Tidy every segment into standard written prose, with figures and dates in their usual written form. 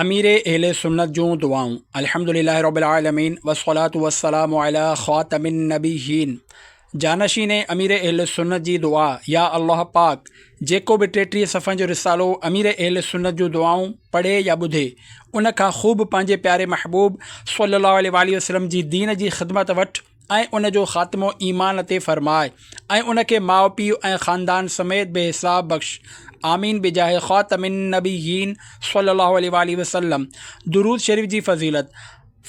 امير اهل سنت جون دعائون الحمد لله رب العالمين والصلاة والسلام علي خاتم النبيين جانشين امير اهل سنت جي دعا يا الله پاڪ جيڪو به 33 صفحن جو رسالو امير اهل سنت جون دعائون پڙهي يا ٻڌي ان کان خوب پنهنجي پياري محبوب صلي الله عليه واٰله وسلم جي دين جي خدمت وٺ ۽ ان جو خاتمو ايمان تي فرماء ۽ ان کي ماء پيء ۽ خاندان سميت بي حساب بخش آمين بجاه خاتم النبيين صلي الله عليه واٰله وسلم درود شريف جي فضيلت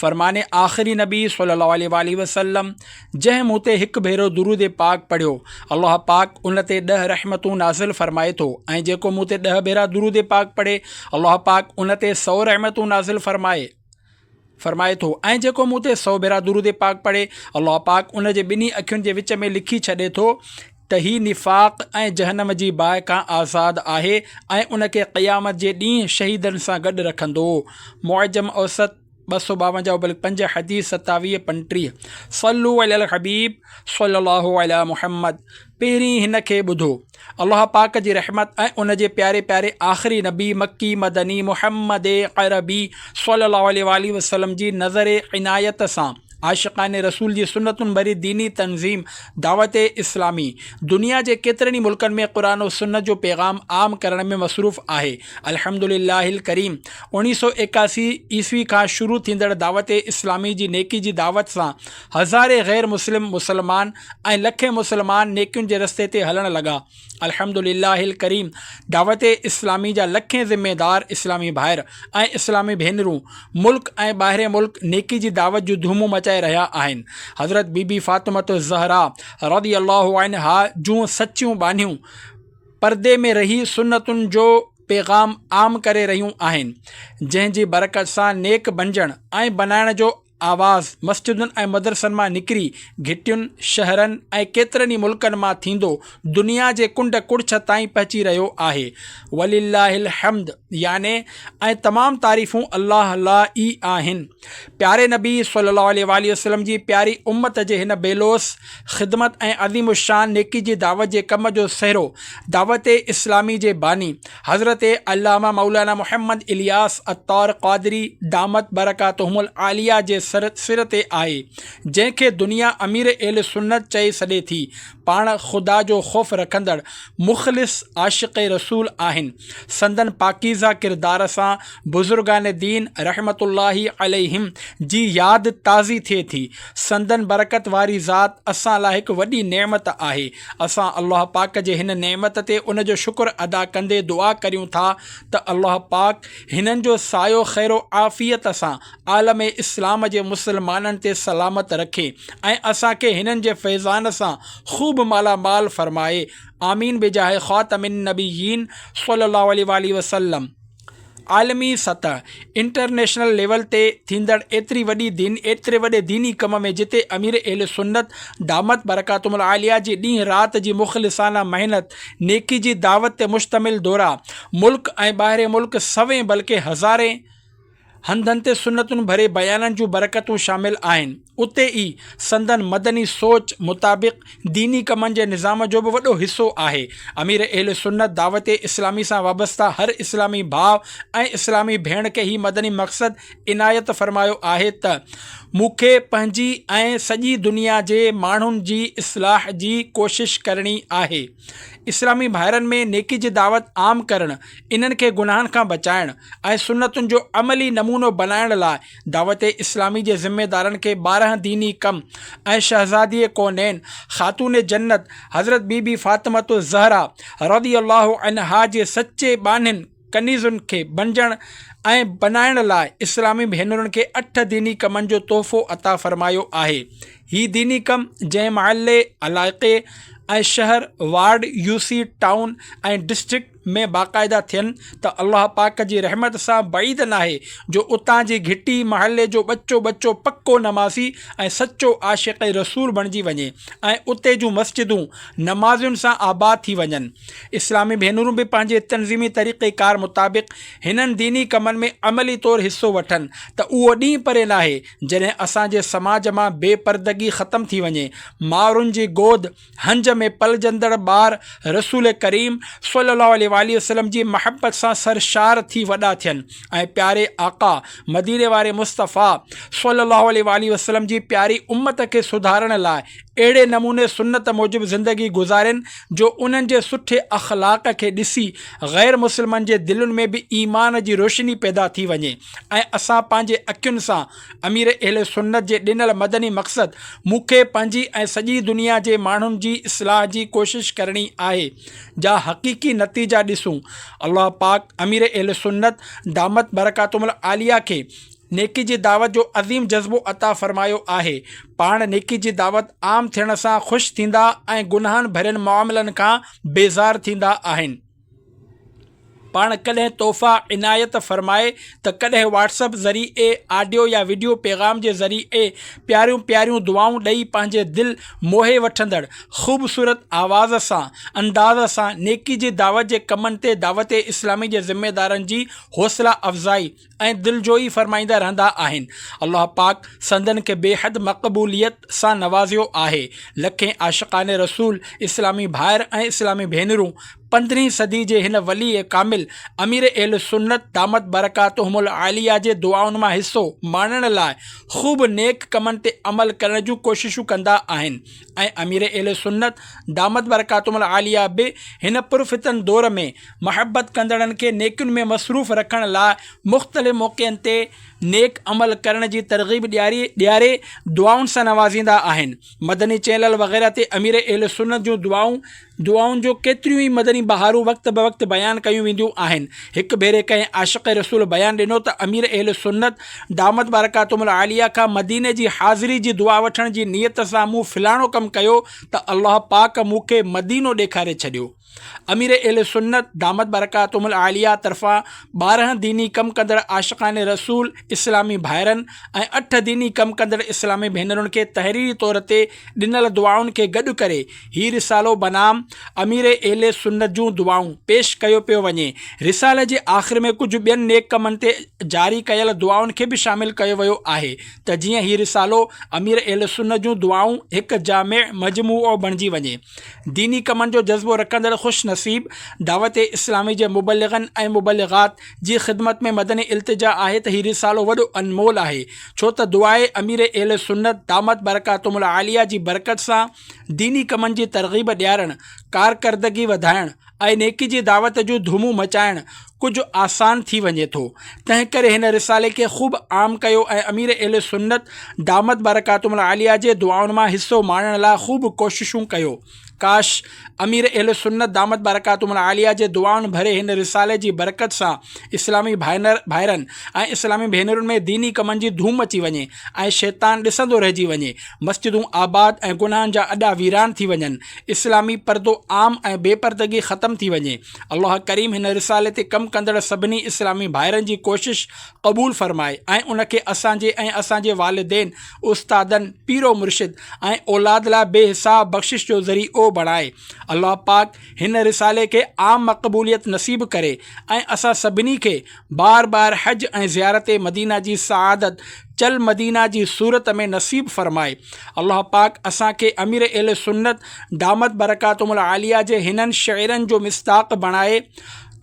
فرمان آخري نبي صلي الله عليه واٰله وسلم جنهن مون تي هڪ ڀيرو درود پاڪ پڙهيو الله پاڪ ان تي ڏهه رحمتون نازل فرمائي ٿو ۽ جيڪو مون تي ڏهه ڀيرا درود پاڪ پڙهي الله پاڪ ان تي سو رحمتون نازل فرمائي فرمائي ٿو، ۽ جيڪو مون تي سو ڀيرا درود پاڪ پڙهي، الله پاڪ ان جي ٻنهي اکين جي وچ ۾ لکي ڇڏي ٿو ته هي نفاق ۽ جهنم جي باهه کان آزاد آهي ۽ ان کي قيامت جي ڏينهن شهيدن سان گڏ رکندو. معجم اوسط، 252 ابلڪ پنج، حديث 27 35. صلو علی الحبيب صلي الله علي محمد پهرين هن کي ٻڌو. الله پاڪ جي رحمت ۽ ان جي پياري پياري آخري نبي مڪي مدني محمد عربي صلي الله عليه واٰله وسلم جي نظر عنايت سان عاشقان رسول جي سنتن ڀري ديني تنظيم دعوت اسلامي دنيا جي ڪيترن ئي ملڪن ۾ قرآن و سنت جو پيغام عام ڪرڻ ۾ مصروف آهي الحمدلله الڪريم 1981 عيسوي کان شروع ٿيندڙ دعوت اسلامي جي نيڪي جي دعوت سان هزارين غير مسلم مسلمان ۽ لکين مسلمان نيڪين جي رستي تي هلڻ لڳا. الحمد لله الڪريم دعوت اسلامي جا لکين ذميدار اسلامي ڀائر ۽ اسلامي ڀينرون ملڪ ۽ ٻاهرين ملڪ نيڪي جي دعوت جون ڌومون مچائي رهيا آهن. حضرت بي بي فاطمة الزهراء رضي الله عنها جون سچيون ٻانهيون پردي ۾ رهي سنتن جو پيغام عام ڪري رهيون آهن، جنهن جي برڪت سان نيڪ بنجڻ ۽ بنائڻ جو آواز مسجدن ۽ مدرسن مان نڪري گهٽين، شهرن ۽ ڪيترن ئي ملڪن مان ٿيندو دنيا جي ڪنڊ ڪڙڇ تائين پهچي رهيو آهي. ولله الحمد يعني ۽ تمام تعريفون الله لاء ئي آهن. پياري نبي صلي الله عليه واٰله وسلم جي پياري امت جي هن بي لوث خدمت ۽ عظيم الشان نيڪي جي دعوت جي ڪم جو سهرو دعوت اسلامي جي باني حضرت علامه مولانا محمد الياس عطار قادري دامت برڪاتهم العاليه جي سر تي آهي، جنهن کي دنيا امير اهل سنت چئي سڏي ٿي. پاڻ خدا جو خوف رکندڙ مخلص عاشق رسول آهن. سندن پاڪيزه ڪردار سان بزرگان دين رحمة الله عليهم جي ياد تازي ٿئي ٿي. سندن برڪت واري ذات اسان لاء هڪ وڏي نعمت آهي. اسان الله پاڪ جي هن نعمت تي ان جو شڪر ادا ڪندي دعا ڪريون ٿا ته الله پاڪ هنن جو سايو خير و عافيت سان عالم اسلام جي مسلمانن تي سلامت رکي ۽ اسان کي هنن جي فيضان سان خوب مالا مال فرمائي آمين بجاه خاتم النبيين صلي الله عليه واٰله وسلم. عالمي سطح، انٽرنيشنل ليول، تي ٿيندڙ ايتري وڏي دين ايتري وڏي ديني ڪم ۾ جتي امير اهل سنت دامت برڪاتهم العاليه جي ڏينهن رات جي مخلصانه محنت، نيڪي جي دعوت تي مشتمل دورا، ملڪ ۽ ٻاهرين ملڪ سوين بلڪه هزارين هنڌن تي سنتن ڀري بيانن جون برڪتون شامل آهن، اتي ئي سندن مدني سوچ مطابق ديني ڪمن جي نظام جو به وڏو حصو آهي. امير اهل سنت دعوت اسلامي سان وابسته هر اسلامي ڀاء ۽ اسلامي ڀيڻ کي هي مدني مقصد عنايت فرمايو آهي ته مون کي پنهنجي ۽ سڄي دنيا جي ماڻهن جي اصلاح جي ڪوشش ڪرڻي آهي. اسلامي ڀائرن ۾ نيڪي جي دعوت عام ڪرڻ، انهن کي گناهن کان بچائڻ ۽ سنتن جو عملي نمونو بنائڻ لاء دعوت اسلامي جي ذميدارن کي 12 ديني ڪم ۽ شهزادي ڪونين خاتون جنت حضرت بي بي فاطمة الزهراء رضي الله عنها جي سچي ٻانهن ڪنيزن کي بنجڻ ۽ بنائڻ لاء اسلامي ڀينرن کي اٺ ديني ڪمن جو تحفو عطا فرمايو آهي. هي ديني ڪم جنهن محلي، علائقي ۽ شهر، وارڊ، يو سي، ٽائون ۽ ڊسٽرڪٽ ۾ باقاعده ٿين ته الله پاڪ جي رحمت سان بعيد ناهي جو اتان جي گهٽي، محلي جو ٻچو ٻچو پڪو نمازي ۽ سچو عاشق رسول بڻجي وڃي ۽ اتي جون مسجدون نمازين سان آباد ٿي وڃن. اسلامي ڀينرون به پنهنجي تنظيمي طريقي ڪار مطابق هنن ديني ڪمن ۾ عملي طور حصو وٺن ته اهو ڏينهن پري ناهي جڏهن اسان جي سماج مان بي پردگي ختم ٿي وڃي، مائرن جي گود هنج ۾ پلجندڙ ٻار رسول ڪريم صلي الله عليه. واٰله وسلم جي محبت سان سرشار ٿي وڏا ٿين ۽ پياري آقا مديني واري مصطفيٰ صلّي الله عليه واٰله وسلّم جي پياري امّت کي سڌارڻ لاء اهڙي نموني سنّت موجب زندگي گذارين جو انهن جي سٺي اخلاق کي ڏسي غير مسلمن جي دلين ۾ به ايمان جي روشني پيدا ٿي وڃي ۽ اسان پنهنجي اکين سان امير اهل سنّت جي ڏنل مدني مقصد مون کي پنهنجي ۽ سڄي دنيا جي ماڻهن جي اصلاح جي ڪوشش ڪرڻي آهي جا حقيقي نتيجا ڏسون. الله پاڪ امير اهل سنت دامت برڪاتهم العاليه کي نيڪي جي دعوت جو عظيم جذبو عطا فرمايو آهي. پاڻ نيڪي جي دعوت عام ٿيڻ سان خوش ٿيندا ۽ گناهن ڀرين معاملن کان بيزار ٿيندا آهن. پاڻ ڪڏهن تحفا عنايت فرمائي ته ڪڏهن واٽس اپ ذريعي آڊيو يا وڊيو پيغام جي ذريعي پياريون پياريون دعائون ڏئي پنهنجي دل موهي وٺندڙ خوبصورت آواز سان انداز سان نيڪي جي دعوت جي ڪمن تي دعوت اسلامي جي ذميدارن جي حوصلا افزائي ۽ دلجوئي فرمائيندا رهندا آهن. الله پاڪ سندن کي بيحد مقبوليت سان نوازيو آهي. لکين عاشقان رسول، اسلامي ڀائر ۽ اسلامي ڀينرون پندرهين صدي جي هن ولي ڪامل امير اهل سنت دامت برڪاتهم العاليه جي دعائن مان حصو ماڻڻ لاء خوب نيڪ ڪمن تي عمل ڪرڻ جون ڪوششون ڪندا آهن ۽ امير اهل سنت دامت برڪاتهم العاليه به هن پرفتن دور ۾ محبت ڪندڙن کي نيڪين ۾ مصروف رکڻ لاء مختلف موقعن تي نيڪ عمل ڪرڻ جي ترغيب ڏياري ڏياري دعائن سان نوازيندا آهن. مدني چينل وغيره تي امير اهل سنت جون دعائون دعائن جو ڪيتريون ئي مدني بهارون وقت بوقت بيان ڪيون وينديون آهن. هڪ ڀيري ڪنهن عاشق رسول بيان ڏنو ته امير اهل سنت دامت برڪاتهم العاليه کان مديني جي حاضري جي دعا وٺڻ جي نيت سان مون فلاڻو ڪم ڪيو ته الله پاڪ مون کي مدينو ڏيکاري ڇڏيو. امير اهل سنت دامت برڪاتهم العاليه طرفان 12 ديني ڪم ڪندڙ عاشقان رسول اسلامي ڀائرن ۽ اٺ ديني ڪم ڪندڙ اسلامي ڀينرن کي تحريري طور تي ڏنل دعائن کي گڏ ڪري هي رسالو بنام امير اهل سنت جون دعائون پيش ڪيو پيو وڃي. رسالي جي آخر ۾ ڪجهه ٻين نيڪ ڪمن تي جاري ڪيل دعائن کي به شامل ڪيو ويو آهي ته جيئن هي رسالو امير اهل سنت جون دعائون هڪ جامع مجموعو بڻجي وڃي. ديني ڪمن جو جذبو رکندڙ خوش نصيب دعوت اسلامي جي مبلغن ۽ مبلغات جي خدمت ۾ مدني التجا آهي ته هي رسالو وڏو انمول آهي ڇو ته دعاء امير اهل سنت دامت برڪاتهم العاليه جي برڪت سان ديني ڪمن جي ترغيب ڏيارڻ، ڪارڪردگي وڌائڻ ۽ نيڪي جي دعوت جون ڌومون مچائڻ ڪجهه آسان ٿي وڃي ٿو. تنهنڪري هن رسالي کي خوب عام ڪيو ۽ امير اهل سنت دامت برڪاتهم العاليه جي دعائن مان حصو ماڻڻ لاء خوب ڪوششون ڪيو. ڪاش! امير اهل سنت دامت برڪاتهم العاليه جي دعائن ڀري هن رسالي جي برڪت سان اسلامي ڀائرن ۽ اسلامي ڀينرن ۾ ديني ڪمن جي ڌوم مچي وڃي ۽ شيطان ڏسندو رهجي وڃي، مسجدون آباد ۽ گناهن جا اڏا ويران ٿي وڃن، اسلامي پردو عام ۽ بي پردگي ختم ٿي وڃي. الله ڪريم هن رسالي تي ڪم ڪندڙ سڀني اسلامي ڀائرن جي ڪوشش قبول فرمائي ۽ ان کي اسان جي ۽ اسان جي والدين، استادن، پير و مرشد ۽ اولاد لاء بي حساب بخشش جو ذريعو بڻائي. الله پاڪ هن رسالي کي عام مقبوليت نصيب ڪري ۽ اسان سڀني کي بار بار حج ۽ زيارت مدينه جي سعادت چل مدينه جي صورت ۾ نصيب فرمائي. الله پاڪ اسان کي امير اهل سنت دامت برڪاتهم العاليه جي هنن شعرن جو مصداق بڻائي،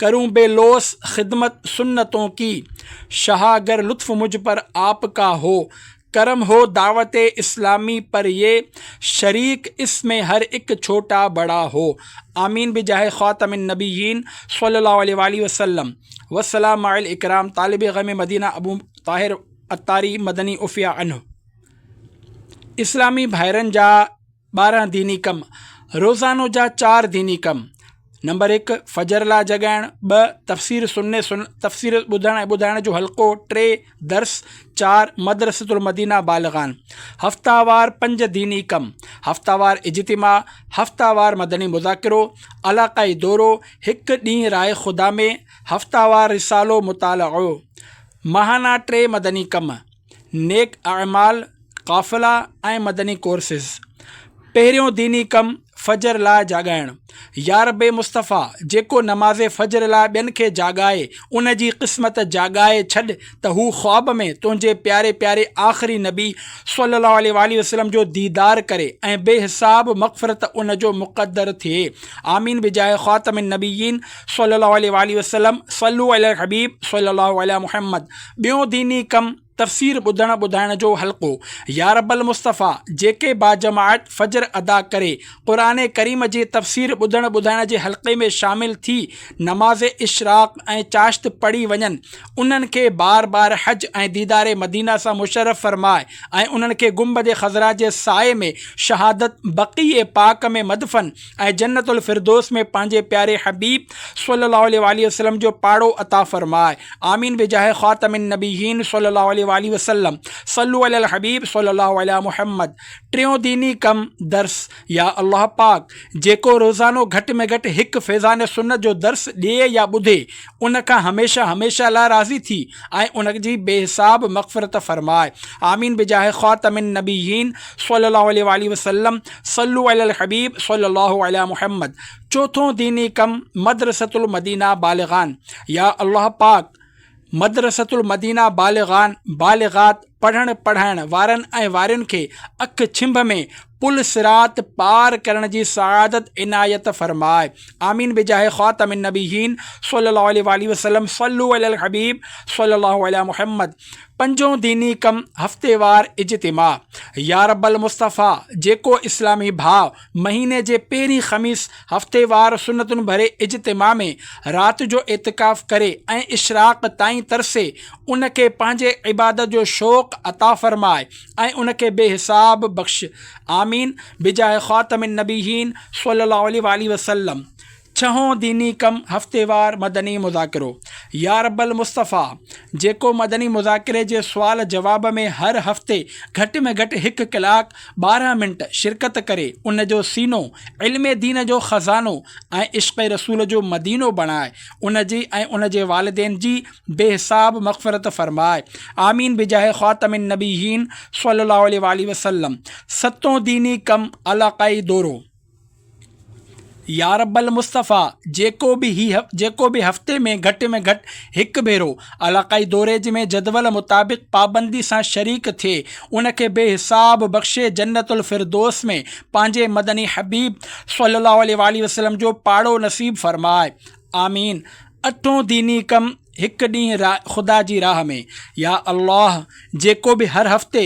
ڪرون بي لوث خدمت سنتون ڪي، شاهه گر لطف مجھ پر آپ ڪا هو، ڪرم هو دعوت اسلامي پر يه شريڪ اس ۾ هر اڪ ڇوٽا بڙا هو. آمين بجاه خاتم النبيين صلي الله عليه واٰله وسلم والسلام مع الاڪرام طالب غم مدينه ابو طاهر عطاري مدني عفيه عنه. اسلامي ڀائرن جا 12 ديني ڪم، روزانو جا چار ديني ڪم، نمبر هڪ فجر لاء جڳائڻ، ٻه تفسير سني تفسير ٻڌڻ ۽ ٻڌائڻ جو حلقو، ٽي درس، چار مدرسة المدينه بالغان، هفتاوار پنج ديني ڪم، هفتاوار اجتماع، هفتاوار مدني مذاڪرو، علاقائي دورو، هڪ ڏينهن راء خدا ۾، هفتاوار رسالو مطالعو، ماهانه ٽي مدني ڪم، نيڪ اعمال، قافلا ۽ مدني ڪورسز. پهريون ديني ڪم، فجر لاء جاڳائڻ. يا رب مصطفيٰ! جيڪو نماز فجر لاء ٻين کي جاڳائي، ان جي قسمت جاڳائي ڇڏ ته هو خواب ۾ تنهنجي پياري پياري آخري نبي صلّي الله عليه واٰله وسلّم جو ديدار ڪري ۽ بي حساب مغفرت ان جو مقدر ٿئي. آمين بجاه خاتم النبيين صلّي الله عليه واٰله وسلّم صلّو علي الحبيب صلّي الله علي محمد ٻيون ديني ڪم، تفسير ٻڌڻ ٻڌائڻ جو حلقو، يا رب المصطفيٰ جيڪي باجماعت فجر ادا ڪري قرآن ڪريم جي تفسير ٻڌڻ ٻڌائڻ جي حلقي ۾ شامل ٿي نماز اشراق ۽ چاشت پڙهي وڃن انهن کي بار بار حج ۽ ديدار مدينه سان مشرف فرماء ۽ انهن کي گنبد خضراء جي سائي ۾ شهادت بقيع پاڪ ۾ مدفن ۽ جنت الفردوس ۾ پنهنجي پياري حبيب صلي الله عليه واٰله وسلم جو پاڙو عطا فرماء آمين بجاه خاتم النبيين صلي الله عليه واٰله وسلم صلو علي الحبيب صلي الله علي محمد ٽيون ديني ڪم، درس، يا الله پاڪ جيڪو روزانو گهٽ ۾ گهٽ هڪ فيضان سنت جو درس ڏئي يا ٻڌي ان کان هميشه هميشه لاء راضي ٿي ۽ ان جي بي حساب مغفرت فرماء آمين بجاه خاتم النبيين صلي الله عليه واٰله وسلم صلو علی الحبيب صلي الله علي محمد چوٿون ديني ڪم مدرسة المدينه بالغان يا الله پاڪ مدرسة المدينه بالغان بالغات پڙهڻ پڙهائڻ وارن ۽ وارين کي اک ڇنڀ ۾ پل صراط پار ڪرڻ جي سعادت عنايت فرماء آمين بجاه خاتم النبيين صلي الله عليه واٰله وسلم صلو علی الحبيب صلي الله علي محمد پنجون ديني ڪم هفتيوار اجتماع يا رب المصطفيٰ جيڪو اسلامي ڀاء مهيني جي پهرين خميس هفتيوار سنتن ڀري اجتماع ۾ رات جو اعتڪاف ڪري ۽ اشراق تائين ترسي ان کي پنهنجي عبادت جو شوق عطا فرماء ۽ ان کي بي حساب بخش آمين بجاه خاتم النبيين صلي الله عليه واٰله وسلم ڇهون ديني ڪم هفتيوار مدني مذاڪرو يا رب المصطفيٰ جيڪو مدني مذاڪري جي سوال جواب ۾ هر هفتي گهٽ ۾ گهٽ هڪ ڪلاڪ 12 منٽ شرڪت ڪري ان جو سينو علم دين جو خزانو ۽ عشق رسول جو مدينو بڻائي ان جي ۽ ان جي والدين جي بي حساب مغفرت فرماء آمين بجاه خاتم النبيين صلي الله عليه واٰله وسلم ستون ديني ڪم علاقائي دورو. يا رب المصطفيٰ جيڪو به هي جيڪو به هفتي ۾ گهٽ ۾ گهٽ هڪ ڀيرو علاقائي دوري جي ۾ جدول مطابق پابندي سان شريڪ ٿئي ان کي بي حساب بخشي جنت الفردوس ۾ پنهنجي مدني حبيب صلي الله عليه واٰله وسلم جو پاڙو نصيب فرماء آمين اٺون ديني ڪم هڪ ڏينهن خدا جي راهه ۾، يا الله! جيڪو به هر هفتي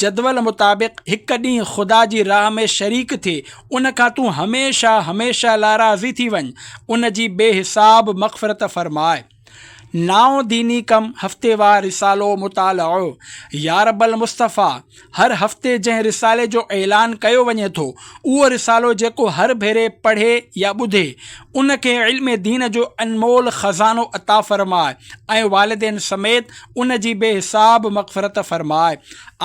جدول مطابق هڪ ڏينهن خدا جي راهه ۾ شريڪ ٿئي، ان کان تون هميشه هميشه لاء راضي ٿي وڃ، ان جي بي حساب مغفرت فرماء. نائون ديني ڪم هفتيوار رسالو مطالعو، يا رب المصطفيٰ! هر هفتي جنهن رسالي جو اعلان ڪيو وڃي ٿو، اهو رسالو جيڪو هر ڀيري پڙهي يا ٻڌي، ان کي علم دين جو انمول خزانو عطا فرماء ۽ والدين سميت ان جي بي حساب مغفرت فرماء.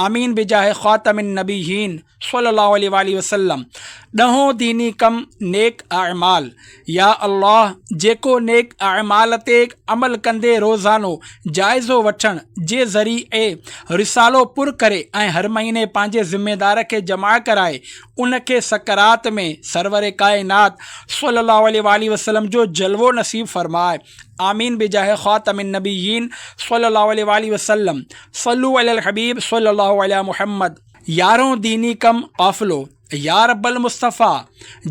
آمين بجاه خاتم النبيين صلي الله عليه واٰله وسلم. ڏهون ديني ڪم نيڪ اعمال، يا الله! جيڪو نيڪ اعمال تي عمل ڪندي روزانو جائزو وٺڻ جي ذريعي رسالو پر ڪري ۽ هر مهيني پنهنجي ذميدار کي جمع ڪرائي ان کي سڪرات ۾ سرور ڪائنات صلي الله عليه واٰله وسلم جو جلوو نصيب فرماء آمين بجاه خاتم النبيين صلي الله عليه واٰله وسلم صلو علي الحبيب صلي الله علي محمد. يارهون ديني ڪم قافلو، يا رب المصطفيٰ!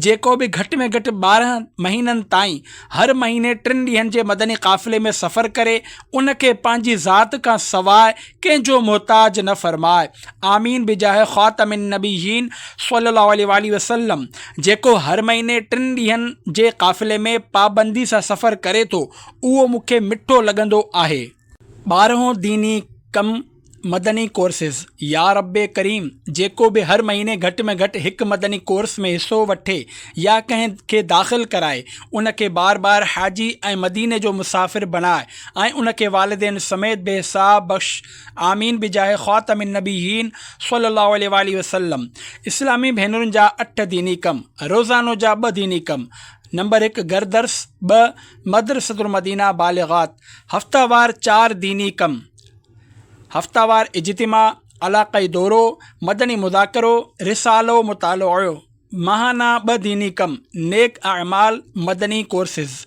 جيڪو به گهٽ ۾ گهٽ 12 مهينن تائين هر مهيني ٽن ڏينهن جي مدني قافلي ۾ سفر ڪري، ان کي پنهنجي ذات کان سواء ڪنهن جو محتاج نه فرماء. آمين بجاه خاتم النبيين صلي الله عليه واٰله وسلم جيڪو هر مهيني ٽن ڏينهن جي قافلي ۾ پابندي سان سفر ڪري ٿو، اهو مون کي مٺو لڳندو آهي. ٻارهون ديني ڪم مدني ڪورسز، يا رب ڪريم! جيڪو به هر مهيني گهٽ ۾ گهٽ هڪ مدني ڪورس ۾ حصو وٺي يا ڪنهن کي داخل ڪرائي، ان کي بار بار حاجي ۽ مديني جو مسافر بڻاء ۽ ان کي والدين سميت بي حساب بخش آمين بجاه خاتم النبيين صلي الله عليه واٰله وسلم اسلامي ڀينرن جا اٺ ديني ڪم، روزانو جا ٻه ديني ڪم، نمبر هڪ گهر درس، ٻه مدرسة المدينه بالغات، هفته وار چار ديني ڪم. هفتيوار اجتماع، علاقائي دورو، مدني مذاڪرو، رسالو مطالعو. ماهانه ٻه ديني ڪم، نيڪ اعمال، مدني ڪورسز.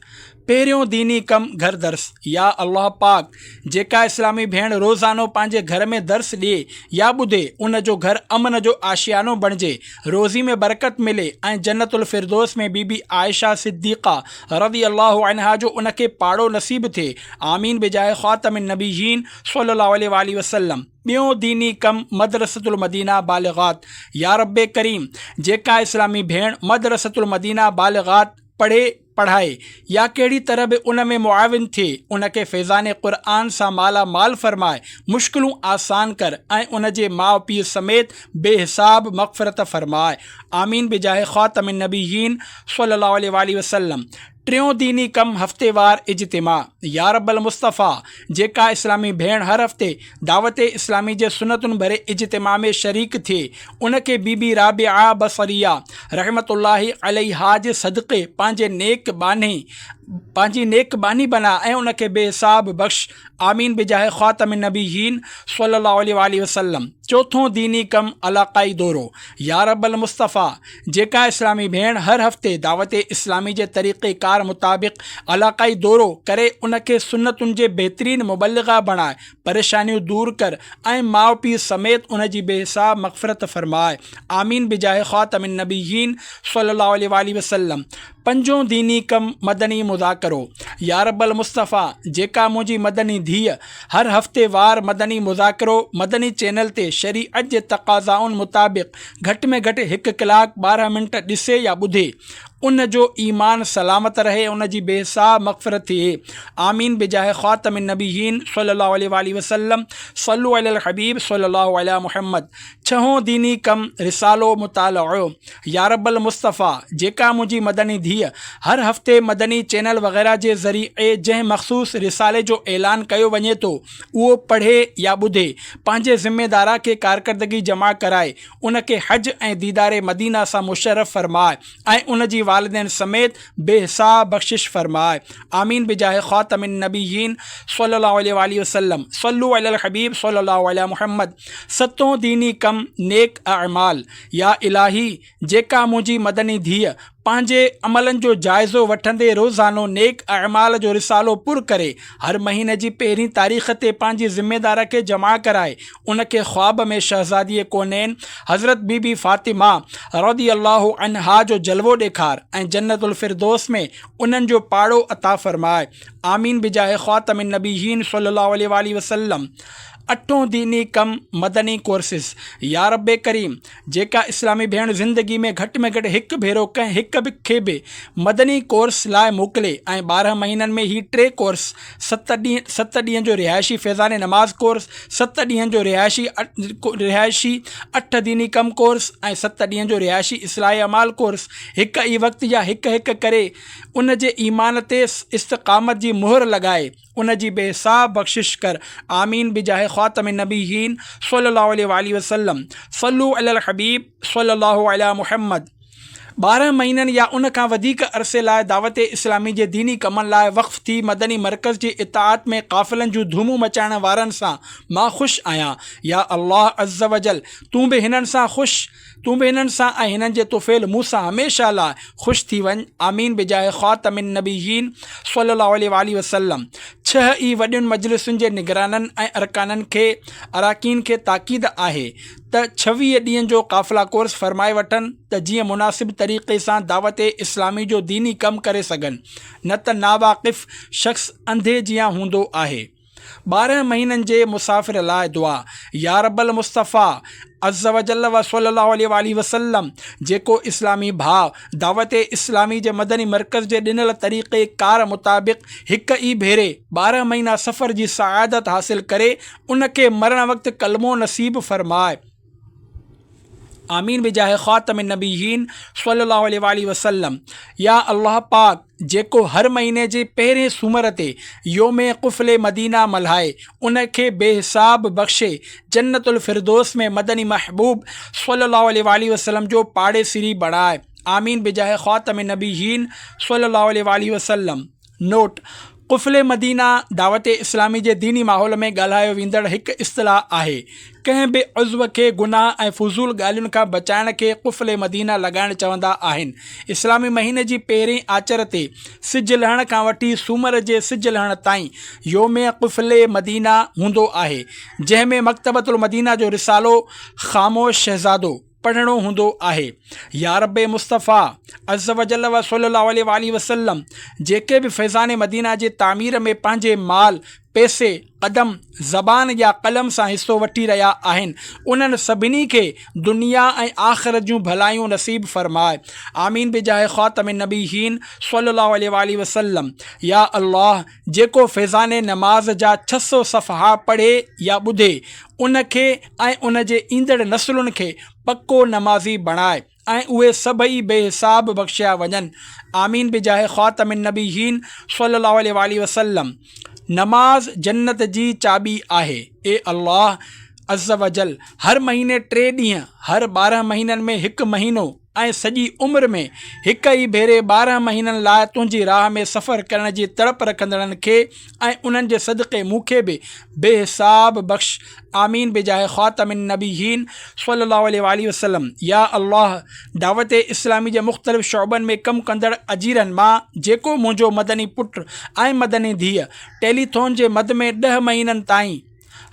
پهريون ديني ڪم گهر درس، يا الله پاڪ جيڪا اسلامي ڀيڻ روزانو پنهنجي گهر ۾ درس ڏئي يا ٻڌي ان جو گهر امن جو آشيانو بڻجي، روزي ۾ برڪت ملي ۽ جنت الفردوس ۾ بي بي عائشه صديقه رضي الله عنها جو ان کي پاڙو نصيب ٿئي آمين بجاه خاتم النبيين صلي الله عليه واٰله وسلم. ٻيون ديني ڪم مدرسة المدينه بالغات، يا رب ڪريم جيڪا اسلامي ڀيڻ مدرسة المدينه بالغات پڙهي پڙهائي يا ڪهڙي طرح به ان ۾ معاون ٿئي ان کي فيضان قرآن سان مالا مال فرماء مشڪلون آسان ڪر ۽ ان جي ماء پيء سميت بي حساب مغفرت فرماء آمين بجاه خاتم النبيين صلي الله عليه واٰله وسلم. ٽيون ديني ڪم هفتيوار اجتماع، يا رب المصطفيٰ جيڪا اسلامي ڀيڻ هر هفتي دعوت اسلامي جي سنتن ڀري اجتماع ۾ شريڪ ٿئي ان کي بي بي رابعه بصريه رحمة الله عليها جي صدقي پنهنجي نيڪ ٻانهي پنهنجي نيڪ ٻانهي بناء ۽ ان کي بي حساب بخش آمين بجاه خاتم النبيين صلي الله عليه واٰله وسلم. چوٿون ديني ڪم علاقائي دورو، يا رب المصطفيٰ جيڪا اسلامي ڀيڻ هر هفتي دعوت اسلامي جي طريقي ڪار مطابق علاقائي دورو ڪري ان کي سنتن جي بهترين مبلغه بڻاء پريشانيون دور ڪر ۽ ماء پيء سميت ان جي بي حساب مغفرت فرماء آمين بجاه خاتم النبيين صلي الله عليه واٰله وسلم. پنجون ديني ڪم مدني مذاڪرو، يا رب المصطفيٰ جيڪا منهنجي مدني ڌيء هر هفتي وار مدني مذاڪرو مدني چينل تي شريعت جي تقاضائن مطابق گهٽ ۾ گهٽ هڪ ڪلاڪ 12 منٽ ڏسي يا ٻڌي ان جو ايمان سلامت رهي ان جي بي حساب مغفرت ٿئي آمين بجاه خاتم النبيين صلي الله عليه واٰله وسلم صلو علي الحبيب صلي الله علي محمد. ڇهون ديني ڪم رسالو مطالعو، يا رب المصطفيٰ جيڪا منهنجي مدني ڌيء هر هفتي مدني چينل وغيره جي ذريعي جنهن مخصوص رسالي جو اعلان ڪيو وڃي ٿو اهو پڙهي يا ٻڌي پنهنجي ذميدارا کي ڪارڪردگي جمع ڪرائي ان کي حج ۽ ديدار مدينه سان مشرف فرماء ۽ ان جي والدين سميت بي حساب بخشش فرماء آمين بجاه خاتم النبيين صلي الله عليه واٰله وسلم صلو علي الحبيب صلي الله علي محمد. ستون ديني ڪم نيڪ اعمال، يا الاهي جيڪا منهنجي مدني ڌيء پنهنجي عملن جو جائزو وٺندي روزانو نيڪ اعمال جو رسالو پر ڪري هر مهيني جي پهرين تاريخ تي پنهنجي ذميدار کي جمع ڪرائي ان کي خواب ۾ شهزادي ڪونين حضرت بي بي فاطمه رضي الله عنها جو جلوو ڏيکار ۽ جنت الفردوس ۾ انهن جو پاڙو عطا فرماء آمين بجاه خاتم النبيين صلي الله عليه واٰله وسلم. اٺون ديني ڪم مدني ڪورسز، يا رب ڪريم! جيڪا اسلامي ڀيڻ زندگي ۾ گهٽ ۾ گهٽ هڪ ڀيرو ڪنهن هڪ به کي به مدني ڪورس لاء موڪلي ۽ 12 مهينن ۾ هي ٽي ڪورس، ست ڏينهن ست ڏينهن جو رهائشي فيضان نماز ڪورس، ست ڏينهن جو رهائشي رهائشي اٺ ديني ڪم ڪورس ۽ ست ڏينهن جو رهائشي اصلاح اعمال ڪورس هڪ ئي وقت يا هڪ هڪ ڪري ان جي ايمان تي استقامت جي مهر لڳائي ان جي بي حساب بخشش ڪر آمين بجاه خاتم النبيين صلي الله عليه واٰله وسلم صلو علي الحبيب صلي الله علي محمد. 12 مهينن يا ان کان وڌيڪ عرصي لاء دعوت اسلامي جي ديني ڪمن لاء وقف ٿي مدني مرڪز جي اطاعت ۾ قافلن جون ڌومون مچائڻ وارن سان مان خوش آهيان يا الله عزّوجلّ تون به هنن سان خوش تون به هنن سان ۽ هنن جي طفيل مون سان هميشه لاء خوش ٿي وڃ آمين بجاه خاتم النبيين صلي الله عليه واٰله وسلم. ڇهه ئي وڏين مجلسن جي نگرانن ۽ ارڪانن کي اراڪين کي تاڪيد آهي ته 26 ڏينهن جو قافله ڪورس فرمائي وٺن ته جيئن مناسب طريقي سان دعوت اسلامي جو ديني ڪم ڪري سگهن نه ته ناواقف شخص انڌي جيان هوندو آهي. 12 مهينن جي مسافر لاء دعا، يا رب المصطفيٰ عزّوجلّ و صلّي الله عليه واٰله وسلّم جيڪو اسلامي ڀاء دعوت اسلامي جي مدني مرڪز جي ڏنل طريقي ڪار مطابق هڪ ئي ڀيري 12 مهينا سفر جي سعادت حاصل ڪري ان کي مرڻ وقت ڪلمو نصيب فرماء. آمين بجاه خاتم النبيين صلي الله عليه واٰله وسلم يا الله پاڪ جيڪو هر مهيني جي پهرين سومر تي يوم قفل مدينه ملهائي ان کي بي حساب بخشي جنت الفردوس ۾ مدني محبوب صلي الله عليه واٰله وسلم جو پاڙيسري بڻاء آمين بجاه خاتم النبيين صلي الله عليه واٰله وسلم نوٽ. قفل مدينه دعوت اسلامي جي ديني ماحول ۾ ڳالهايو ويندڙ هڪ اصطلاح آهي. ڪنهن به عضو کي گناهه ۽ فضول ڳالهين کان بچائڻ کي قفل مدينه لڳائڻ چوندا آهن. اسلامي مهيني جي پهرين آچر تي سج لهڻ کان وٺي سومر جي سج لهڻ تائين يوم قفل مدينه هوندو آهي، جنهن ۾ مڪتبة المدينه جو رسالو خاموش شهزادو پڙهڻو هوندو آهي. يا رب مصطفيٰ عزّوجلّ و صلّي الله عليه واٰله وسلّم جيڪي به فيضان مدينه جي تعمير ۾ پنهنجي مال، پئسي، قدم، زبان يا قلم سان حصو وٺي رهيا آهن انهن سڀني کي دنيا ۽ آخرت جون ڀلايون نصيب فرماء. آمين بجاه خاتم النبيين صلّي الله عليه واٰله وسلّم يا الله جيڪو فيضان نماز جا 600 صفحا پڙهي يا ٻڌي ان کي ۽ ان جي ايندڙ نسلن کي پڪو نمازي بڻاء ۽ اهي سڀئي بي حساب بخشيا وڃن آمين بجاه خاتم النبيين صلي الله عليه واٰله وسلم نماز جنت جي چاٻي آهي اي الله عزّوجلّ هر مهيني ٽي ڏينهن هر 12 مهينن ۾ هڪ مهينو ۽ سڄي عمر ۾ هڪ ئي ڀيري 12 مهينن لاء تنهنجي راهه ۾ سفر ڪرڻ جي تڙپ رکندڙن کي ۽ انهن جي صدقي مون کي به بي حساب بخش آمين بجاه خاتم النبيين صلي الله عليه واٰله وسلم يا الله دعوت اسلامي جي مختلف شعبن ۾ ڪم ڪندڙ اجيرن مان جيڪو منهنجو مدني پٽ ۽ مدني ڌيء ٽيليٿون جي مد ۾ ڏهه مهينن تائين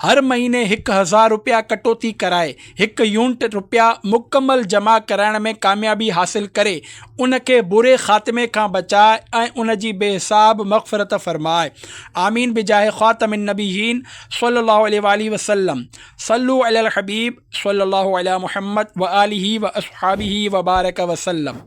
هر مهيني 1000 رپيا ڪٽوتي ڪرائي هڪ يونٽ رپيا مڪمل جمع ڪرائڻ ۾ ڪاميابي حاصل ڪري ان کي بري خاتمي کان بچاء ۽ ان جي بي حساب مغفرت فرماء آمين بجاه خاتم النبيين صلي الله عليه واٰله وسلم صلو علي الحبيب صلي الله علي محمد واٰله واصحابه وبارڪ وسلم.